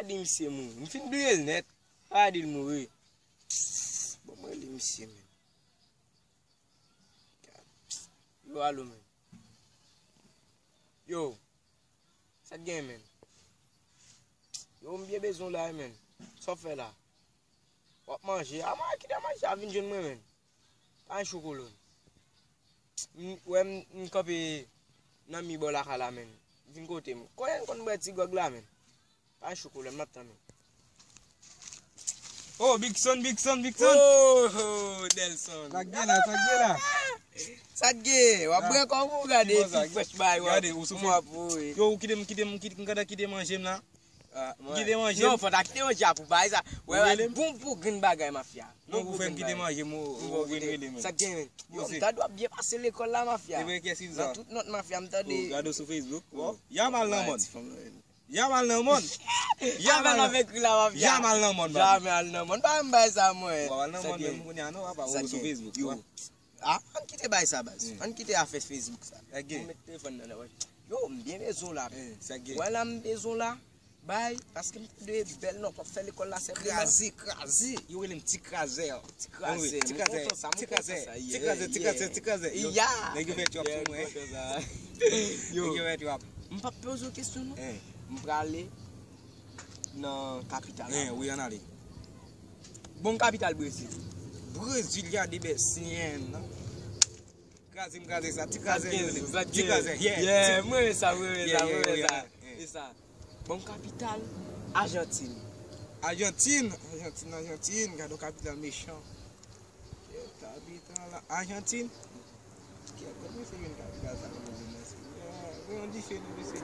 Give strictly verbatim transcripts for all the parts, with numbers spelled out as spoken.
Di misye mouri. M fin bliye l nèt. Pa di l mouri. Bon, mwen li misye, men. Yo, alo, men. Yo. Sa k gen, men? Yo, m byen bezwen w la, men. Sa w fè la? W ap manje? A, mwen kite manje a vin jwenn mwen, men. Pa yon chokolòn. M, wè m, m kanpe nan mi bò lakay la, men. Vin kote m. Konnen n konn bwè ti gwòg la, men. Pa yon chokolòn, m ap tann ou. Oh, Big Son, Big Son, Big Son. Oh, oh, Delson. Sa k gen la, sa k gen la? Sa k gen? W ap bwè kòm ou gade ti fresh bay w ap voye. Yo, ou kite m, kite m, kite m, kite manje m la. Ah, mwen. Kite manje m. Non, fò ta kite manje a pou bay sa. Wè, wè, bon pou grenn bagay, mafya. Non, ou fè m kite manje m, ou vin rele m. Sa gen, men? Yo, m tande w ap byen pase lekòl la, mafya. Nan tout nòt, mafya, m tande. Gade w sou Facebook. Ya m al nan mòn. Ya m al nan mòn. Ya m al nan mòn. Jamè al nan mòn, pa m bay sa, mwen. Ou al nan mòn menm kounye a, non, papa, ou sou Facebook. Yo. Ah, ann kite bay sa, baz. Ann kite afè Facebook sa. Ou met telefòn nan, nan, wè. Yo, m byen bezwen w la. Wè la, m bezwen w la. Bay, paske m tande bèl nòt w ap fè lekòl la, sèlman. Kraze, kraze. Yo rele m Ti Krazè. Ti Krazè, Ti Krazè, Ti Krazè, Ti Krazè, Ti Krazè. Yo, nèg yo fè trap sou mwen. Yo, nèg yo fè trap. M p ap poze w kesyon, non. M prale nan kapital la. Wi, ann ale. Bon, kapital Brezil. Brezilya de Besyen. Kraze m kraze sa, Ti Krazè yo rele. Ti Krazè, yeah, yeah, mwen renmen sa, mwen renmen sa, mwen renmen sa. E sa. Bon, kapital Ajantin. Ajantin, Ajantin, Ajantin, gade yon kapital mechan. Kapital Ajantin. Kèt, kòman se jwenn kapital sa nan mwen se. Mwen yon dife nan mesye.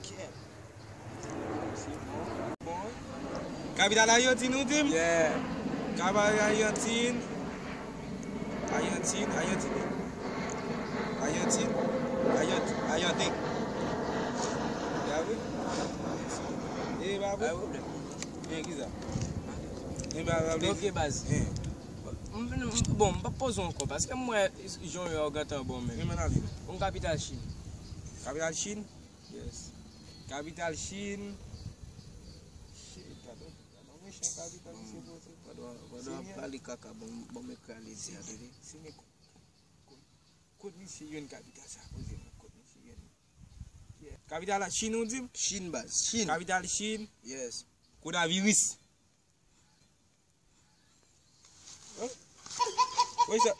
Kèt. Kapital Ajantin, ou di m? Yeah. Kapital Ajantin. Ajantin, Ajantin. Ajantin. Ajantin. Ajantin. Ya wi. E ba bon. Gen ki sa? Gen ba ba. Ok, baz. M, m, bon, m p ap poze w ankò, paske m wè jan w ye a, w gentan bon, men. Gen men ale. Bon, kapital Chin. Kapital Chin? Yes. Kapital Chin. Shit, gadon, gadon mechan kapital misye poze. Gadon, gadon ap pale kaka, bon, bon, men kralize a, tande. Se men kot, kot, kot misye jwenn kapital sa, poze mwen, kot misye jwenn. Yeah. Kapital la Chin, ou di m? Chin, baz, Chin. Kapital Chin. Yes. Konaviris. Hein? Wè sa,